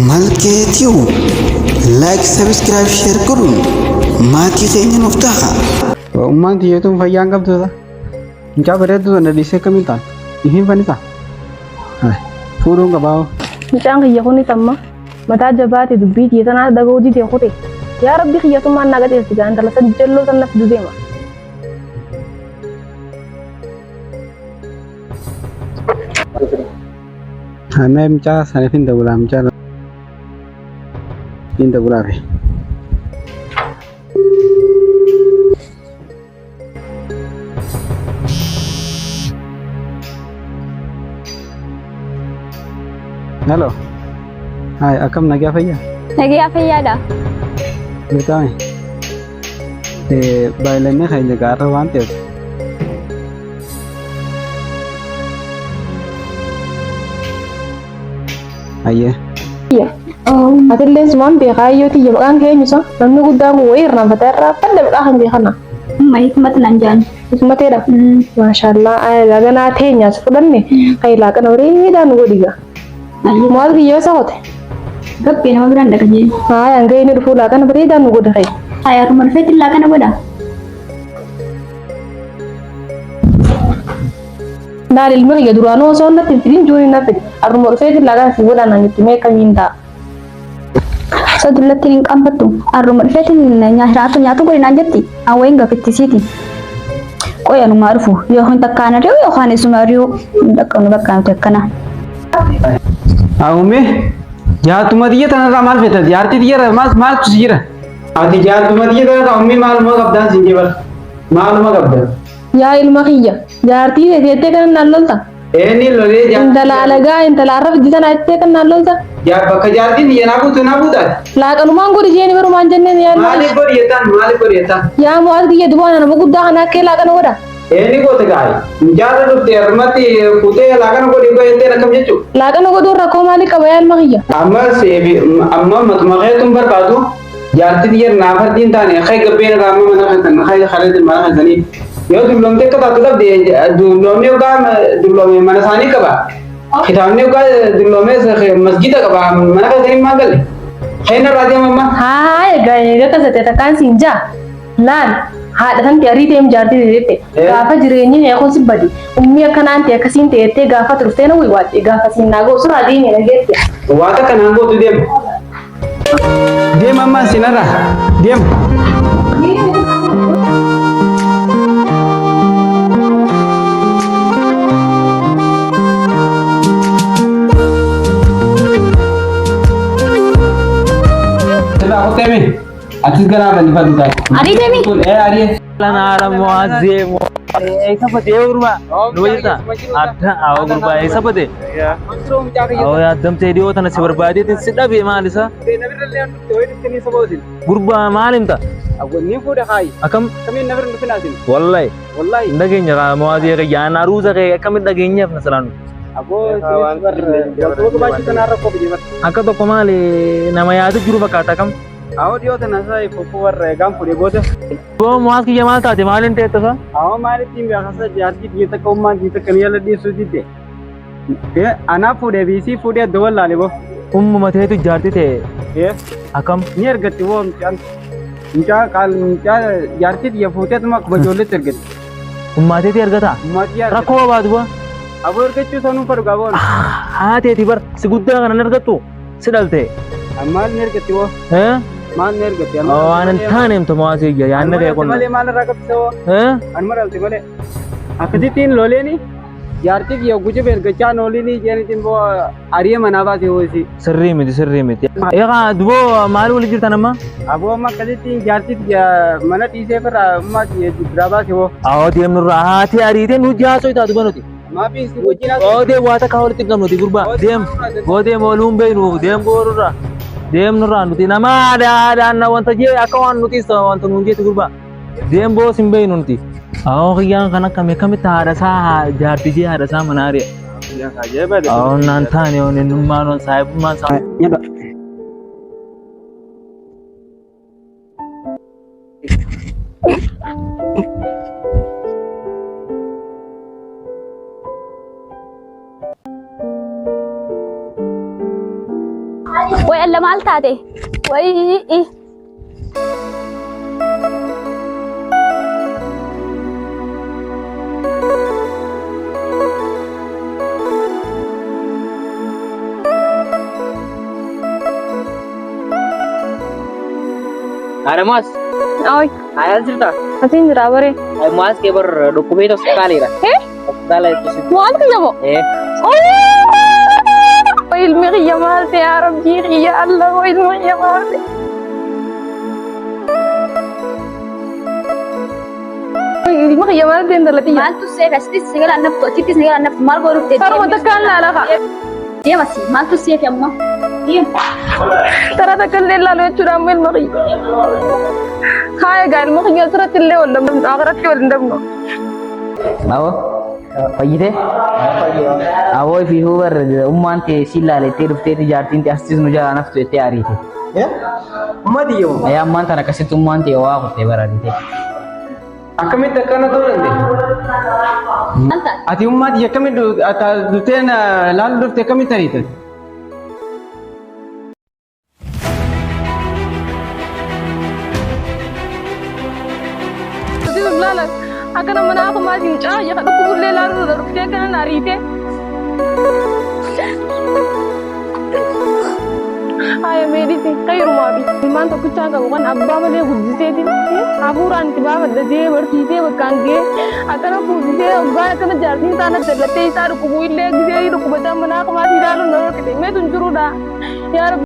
Malkee Tube like subscribe share godhuun maatii keenya nuuf ta'a. Ummaan tiyyeetuun fayyaa hin qabdu ta'a. Mucaa bareedduu sana dhiisee akkamiin ta'a? Ifiin fannisaa? Fuudhuun qabaa hoo? Mucaan kiyya kunis amma mataa jabaate dubbii tiyya tanaa dhaga'uu didee kute. Yaa Rabbi kiyya tummaan naa qajeelchi gaa intala san jalloo san na fidu deema. Mee mucaa saniif hin dawwalaa mucaa hin dawwalaafi. Hello. Hai, akkam nagaa fayyaa? Nagaa fayyaadha. Jirtaami. Baay'inni keenya gaarra waan ta'eef. Ayyee. Atillee sumaan beekaa ayyoo tiyya maqaan kee eenyu isa? Namni guddaan kun wayii irraanfatee irraanfadhe maqaa kan kee kana. Amma hikmat naan jaan. Hikmateedha. Maashaallah ayi ganaa teenya as fudhanne ayi laaqana bareedaa nu godhi gaa. Maal kiyyoo isa qote? Gabbee nama biraan dhaqa jee. Haaya hanga inni dhufuu laaqana bareedaa nu godhi kee. Haaya haruma dhufeetti laaqana godha. Laal ilmi kiyya duraanuu osoo natti hin fidin juuni na fide. Haruma dhufeetti laaqana si godha naan jetti mee akkamiin ta'a? Isa dullattiin hin qaanfattu. Harruma dhufeetiin nyaata nyaatu godhi naan jetti. An wayin gafittisiiti. Qoy anumaa dhufu yookiin takkaan ari'u yookaan isuma ari'u hin dhaqqabnu bakka nuti akkana. Aume jaartuma tiyya tanarraa maal feeta? Jaartii tiyya irraa maal maaltu si jira? Ati jaartuma tiyya tanarraa ummii maaluma qabdaan siin jee bara. Maaluma qabda? Yaa ilma kiyya jaartii tee teettee kana naan lolta. Eenni lolee jaartii. Intala alagaa intala arra fiddi tana jettee kan naan lolta. Yaa bakka jaartiin tiyya naa buutu naa buutaati. Laaqanumaan godhi jeeni barumaan jenneen yaa ilma Maaliif kiyya. godhi jettaan maaliif godhi jettaan? Yaa mu'aaz kiyya dubaa nama guddaa kana akkee laaqana godha. Eenni goote gaayi. Jaarra dhufte harmatti fuutee laaqana godhi godhi jetteen akkam jechuu? Laaqana godhuun rakkoo maalii qaba yaa ilma kiyya? Ammas amma matuma keetuun barbaadu jaartii tiyya naa fardii hin taane kee gabbeen irraa amma mana keessan kee kaleetiin mana keessanii yoo dulloomte akka taatu dhabde dulloomni yookaan dulloome mana isaanii qaba. Kitaabni yookaan dulloome masjida qaba mana keessanii maal galle? Kee narraa deema amma. Haa egaa egaa akkas ta'e takkaan siin jaa. Laal haadha tanti ariiteem jaartii jette gaafa jireenyi kee kun si bade ummii akkanaan ta'e akkasiin ta'e jettee gaafa turtee na waywaadhe gaafa siin naa ga'u surraa deemee na geette. Waa takka naan gootu deema. Deema amma sinarra deema. Sirraa kuttee mee? Atis ganaa fannifadhu taate. Ariitee mi? Ee ari'ee. Lanaara mo'azzee eessa fatee gurbaa nu jirta adda awwa gurbaa eessa fatee awwa yaaddamtee dhiyoo tana si barbaadeetiin si dhabe maal isa gurbaa maal himta Ni fuudha haayi. akkam Kamiin nafir hin dhufin asin. wallahi Wallahi. hin dhageenya kaa mo'azzee kee yaan aruuza kee akkamitti dhageenyaaf na salaanu Aboo waltoota baachuu tanaa rakkoo biyya bara. akka tokko maali nama yaadu jiru fakkaata akkam Awoo dhiyoo tana isaa fokkuu warra eegaan fuudhee booda. Boo mo'aaz kiyya maal taate maaliin teetta isaa Awoo maalitti hin beekasa jaartii biyya takka ummaan biyya takka ni yala dhiyeessuu didde. Anaa fuudhee fi isii fuudhee adda wallaale boo. Ummuma teetu jaartii ta'e akkam Ni ergatti boo mucaan. Mucaa qaal mucaa jaartii tiyya fuuteetuma akkuma ijoolleetti ergatti. Ummaa teetii argata Ummaa tiyya argatti. Rakkoo baatu boo Aboo ergachuu sanuu fadhu qaboon. Haateeti bar si guddaa kana hin argattu si dhalte. Maal ni ergatti boo? Eh? Maal ni ergatti? Waan hin taane himta mo'aasee iyya yaadni kee kun. Malee maal irraa qabsee boo? Eh? Anuma dhalte malee. Akkasittiin loleeni jaartii kiyya gujib ergachaa nooliinii jeenitiin boo ari'ee manaa baasee hoo isii. Sirrii miti sirrii miti. Egaa duboo maal wali jirtan amma? Aboo amma akkasittiin jaartii kiyya mana dhiisee firraa ummaa kiyya biraa baasee hoo. Awoo deemnurraa haati ariitee nu jaasoo itaatu banuti. Maafi isin wajjin haasa'u. Oo deem waa takka walitti hin qabnuti gurbaa. Deem. Boo deem ooluu hin beeknu deem boorurraa. Deem nurraa nuti nama aadaa aadaan na wanta jee akka waan nuti isa wanta nuun jeetu gurbaa. Deem boos hin beeknu nuti. Awoo kiyyaan kan akkami akkamitti haadha isaa jaarti jee haadha isaa mana ari'a. Awoo naan taane oon ennummaan oon saahibummaan isaa. Nyadha. Way alla maal taate? Way. Adamaas, Oy, ayaan jirta. asin jira bare. Maas kee bar dhukkubeet hospitaaleera. Hospitaala jechuun. Maal kiyya moo? Eh, Oy, ilmi kiyya maal ta'e yaa Rabbii kiyya Allah, oy ilmi kiyya maal ta'e. Oy, ilmi kiyya maal ta'e intala tiyya. Maaltu seef asittis si galaan naftu achittis ni galaan naftu maal godhuuf deemte? Karuma takkaan laala kaa. Deemasi maaltu seef amma? Deema. Tara takka illee laalu jechuudha amma ilma kiyya. Haa egaa ilma kiyya asirratti illee wal dhabnu akhiratti wal hin dhabnu. Awo, fayyite? Awoo fi hubar ummaan tee si laalettee dhuftee jaartiin tee asittis nu jalaa naftu jettee ariite. Ummati yoo. Ayaa ammaan tana akkasitti ummaan tee waa kuttee bara ariite. Akkamitti akkana ta'uu danda'e? Maal taate? Ati ummati akkamitti dhuftee laalu dhufte akkamitti ariite? Nuti sun laalan akkana mana akka maatiin mucaa kiyya kan dhukkubullee laaluu irra dhuftee akkana na ariite. Haaya meedisi khayrumaa fi ilmaan tokkichaa qabu kan abbaa malee guddiseetiin hafuuraan itti baafadha jee barsiisee bakkaan ga'ee akkana fuusisee hoggaan akkana jaartiin isaa na jallattee isaa dhukkubuu illee gisee dhukkubachaa mana akka maatii ilaaluun na dhorkite meetu hin jiruudha. Yaa Rabbi.